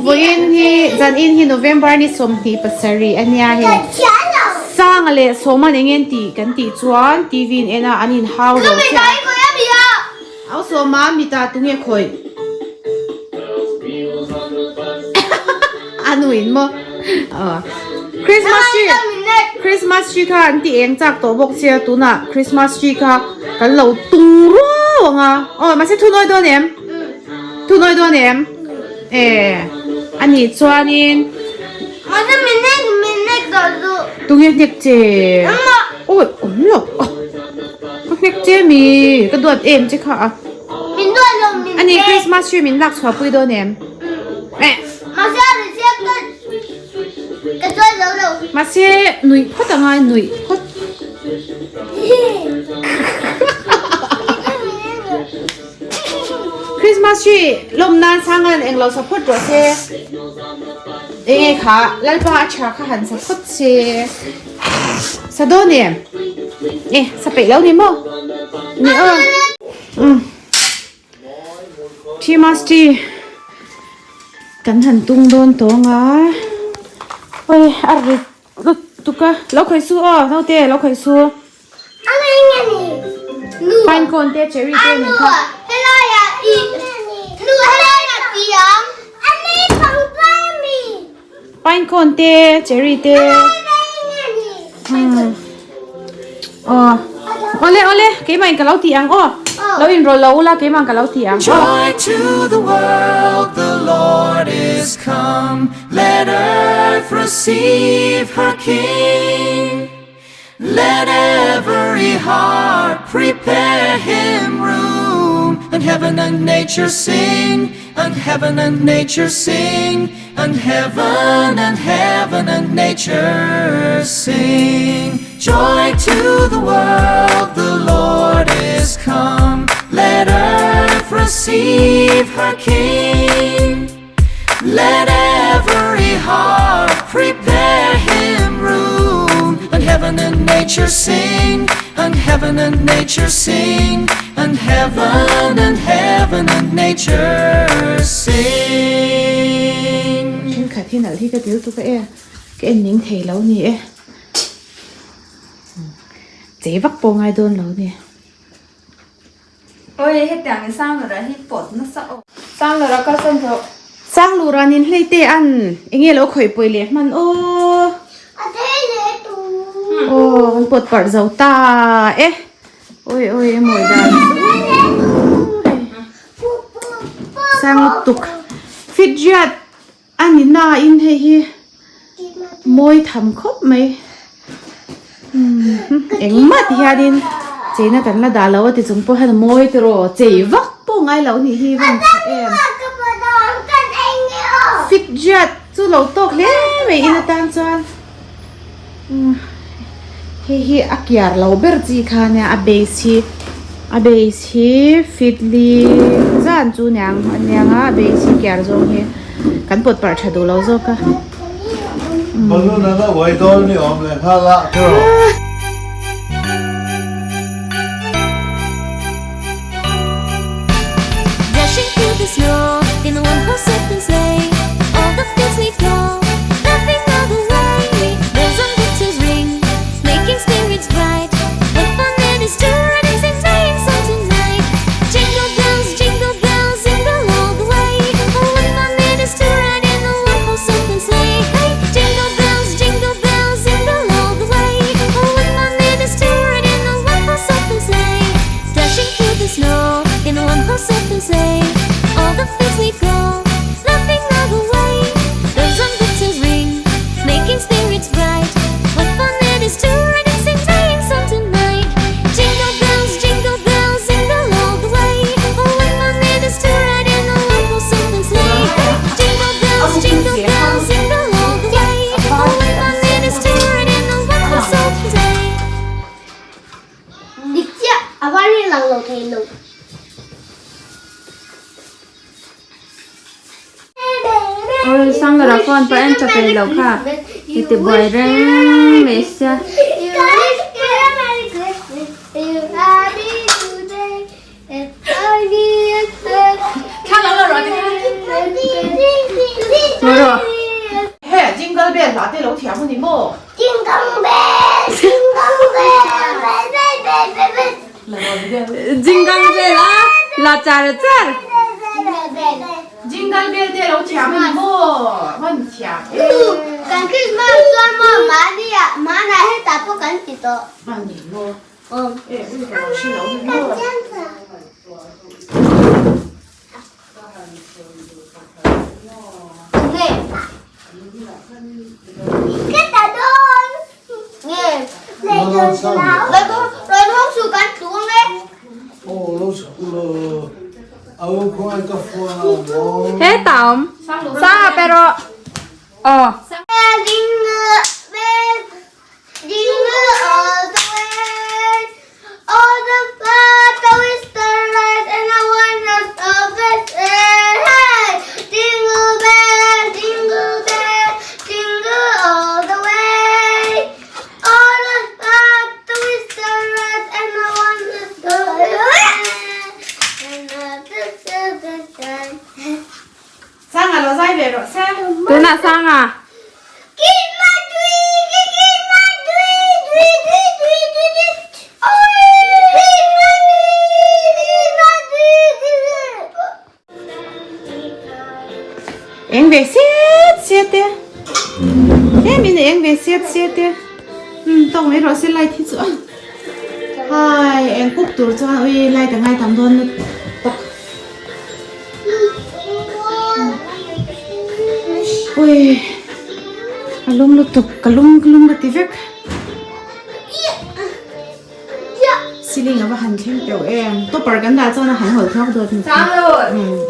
Vawiin hi zanin hi November ni 27 a nia hei. Sanga leh Sawman eng nge an tih kan tih chuan TV in en a an inhau ro chiah a. Au Sawma mitah tunge khawih? A nuin maw? Christmas tree Christmas tree kha an ti eng chak tawh bawk sia tunah Christmas tree kha kan lo tung ruau ang a. Aw mahse thu nawi dawn em? Thu nawi dawn em? E a nih chuanin Tunge hnek che? Awi awm lo ka hnek che mi ka duat em che kha a. A nih Christmas tree min lak chhuah pui dawn em? Mahse nuih phawt a ngai nuih phawt. Christmas tree lawm nan sangan englo sa phawt rawh se. Enge kha Lalpa a tha kha han sa phawt se. Sa dawn em? E sa peih lo ni maw? Ni aw. Um. Christmas tree kan han tung dawn tawng a oi a rit lutuk a lo khawih su aw naute lo khawih su pine cone te cherry te nen kha pine cone te cherry te Aw awle awle keimah in ka lo ti ang aw lo in rawlh lo ula keimah in ka lo ti ang aw. Joy to the world the Lord is come Let earth receive her King Let every heart prepare him room And heaven and nature sing And heaven and nature sing And heaven and heaven and nature sing Joy to the world the Lord is come Let earth receive her King Let every heart prepare him room And heaven and nature sing And heaven and nature sing And heaven and heaven and nature sing. Thenkhat hi nalh hi ka dil tuk a e, ka en ning thei lo ni e. Chei vak pawh ngai dawn lo ni. Oi hetiang i Sanglura hi pawt nasa aw. Sanglura kalsan rawh. Sanglura nin hlei te an enge lo khawih pawi leh hman aw. A thei leh tu. Aw kan pawt parh zo ta e. Oi oi a mawi dan chu sang lutuk fit riat a ni na in hei hi mawi tham khawp mai engmah ti hianin cheina kan la dah lo a ti chung pawh hian a mawi tiraw chei vak pawh ngai lo nih hi van tha em fit riat chu lo tawk hle mai in atan chuan. Hei hi a kiar lo ber chi kha nia a base hi a base hi fitli zan chu niang a niang a a base hi kiar zawng hi kan pawt parh tha duh lo zawk a. Balloon a la uai dawn ni awm leh nghal a tiraw. Dashing through the snow in the one horse open sleigh. All the fields we go, laughing all the way. Bells on bobtails ring, making spirits bright. What fun it is to ride and sing sleighing song tonight. Jingle bells, jingle bells, jingle all the way. Oh, what fun it is to ride in a one horse open sleigh. Hey, jingle bells, jingle bells, jingle all the way. Oh, what fun it is to ride in a one horse open sleigh. Dashing through the snow in a one horse open sleigh. All the fields we go, laughing all the way. Bells on bobtails ring, making spirits bright. What fun it is to ride and sing sleighing song tonight. Jingle bells, jingle bells, jingle all the way. Oh, what fun it is to ride in a one horse open sleigh. Jingle bells, jingle bells, jingle all the way. Oh, what fun it is to ride in a one horse open sleigh. Dik chiah, a var hi lang lo thei lo. Oi Sangara phone pawh en tha thei lo kha i ti buai reng mai sia. char char. Jingle bell te lo thiam a ni maw? Man thiam e. Kan Christmas chuan maw mahni ah mahna hetah pawh kan ti tawh. A ni maw? E ui ka lo hre lo hi maw? Nge. Ka ta dawn. Nge. Rawn hawng suh kan tlu ang e. Aw lo school aw khawngaih ka phone a awm aw. Hetah awm. Sanga pero aw. Jingle bell, jingle all the way. All the path is the light and I want us to best. Hey, jingle bell, jingle bell, jingle all the way. All the path is the light and I want us to best. Sanga lo zai ve rawh se. Tunah Sanga. Eng ve set set te. Tlemin a eng ve set set te. Umm tawng mai rawh se light hi chu a. Hai eng pup tur chuan ui light a ngai tam dawn lutuk. Ui a lum lutuk ka lum ka lum ka ti vek ceiling a va han thleng teuh em topper kan dah chuan a han hawl thlak dawt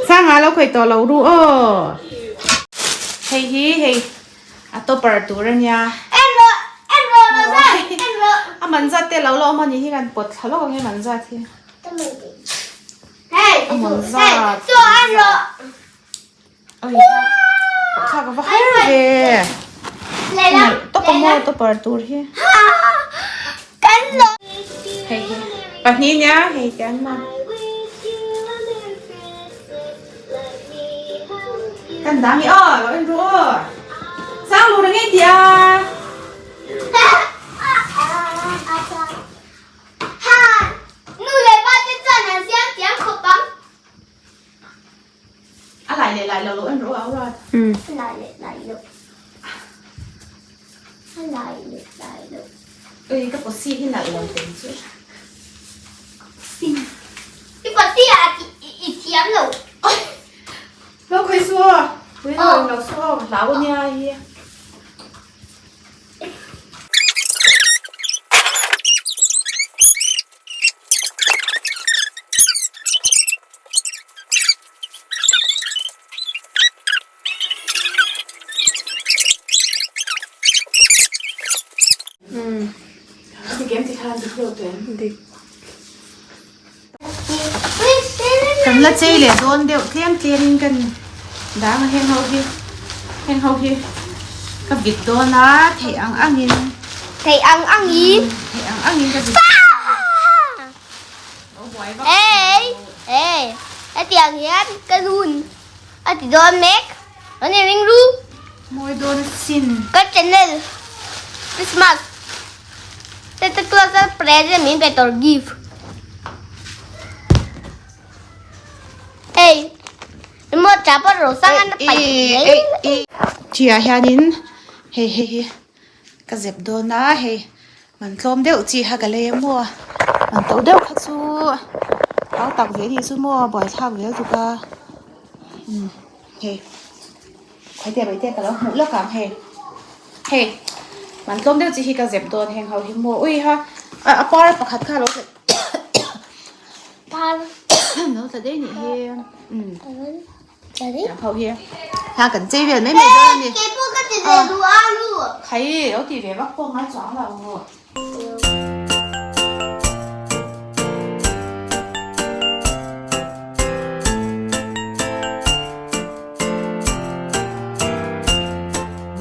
sanga lo khawih tawh lo ru aw hei hi hei a topper tur a nia a man zat te lo la awm a nih hi kan pawt thla lawk ang e man zat hi. A man zat thlak a va har ve tawp a maw topper tur hi hei hi pahnih nia hei te an maw kan dang hi aw lo en ru aw sang lu reng ei tia. Ha! Nu leh pa te chuan an siam thiam khawp ang. A lai leh lai lo lo en rawh au rat. A lai leh lai lo. A lai leh lai lo. Ui ka posi hi nalh lo teng chu. Si. I posi ah i thiam lo. Lo khawi su aw. Ui lo lo su aw hlau ania hi. Kan la chei leh dawn deuh tlem tlem in kan dang a heng ho hi heng ho hi ka vit dawn a theih ang ang in theih ang ang in theih ang ang in ka vit Hey hey hetiang hian ka nun a ti dawn mek an in ring ru mawi dawn sin ka channel Christmas Santa Claus a present min pe tur gift. Hey, mo cha pa ro sang an pai. Chia hianin hei hei hi ka zep dawn a hei man tlawm deuh chi kha ka lei a maw man to deuh kha chu au tak ve anih chu maw buaithlak zel tuk a hei. Khawitea bawihte ka lo hmuh lawk ang hei hei man tlawm deuh chi hi ka zep dawn heng ho hi maw ui ha a par pakhat kha lo par lo tla daih nih hi tiang ho hi ha kan chei vel mai mai dawn a ni kei pawh ka ti ve duh a lu khai lo ti ve vak pawh ngai chuang lo.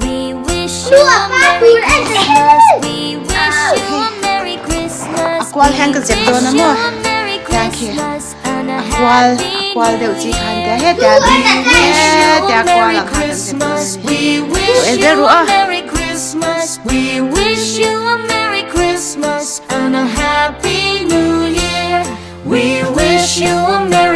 We wish you a Merry Christmas. We wish you a Merry Christmas. A kual hian ka zep dawn a maw? We wish you a Merry Tiang khi. Christmas and a A kual, a Happy kual New deuh chi khan Year. tia hetia We wish you hetia a kual Merry ang kha kan zep dawn a Christmas. ni. We wish Ê, you ru a a. Merry Christmas. We wish you a Merry Christmas and a Happy New Year. We wish you a Merry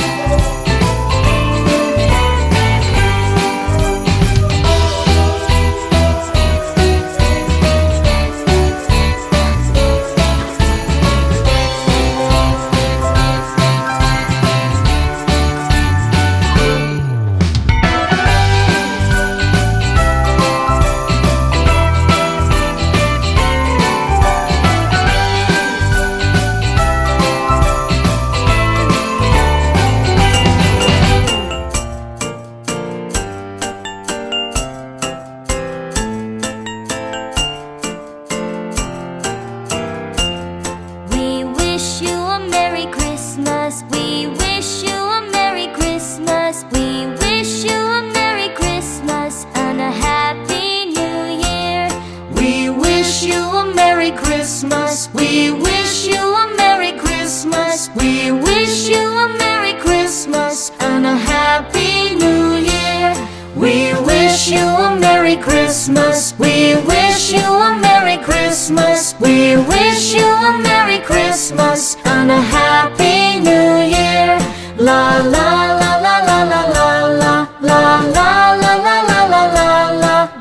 Christmas. We wish you a Merry Christmas. We wish you a Merry Christmas and a Happy New Year. We wish you a Merry Christmas. We wish you a Merry Christmas. We wish you a Merry Christmas and a Happy New Year. La la la la la la la la la la la la la la la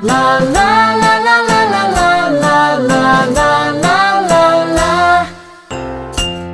la la la.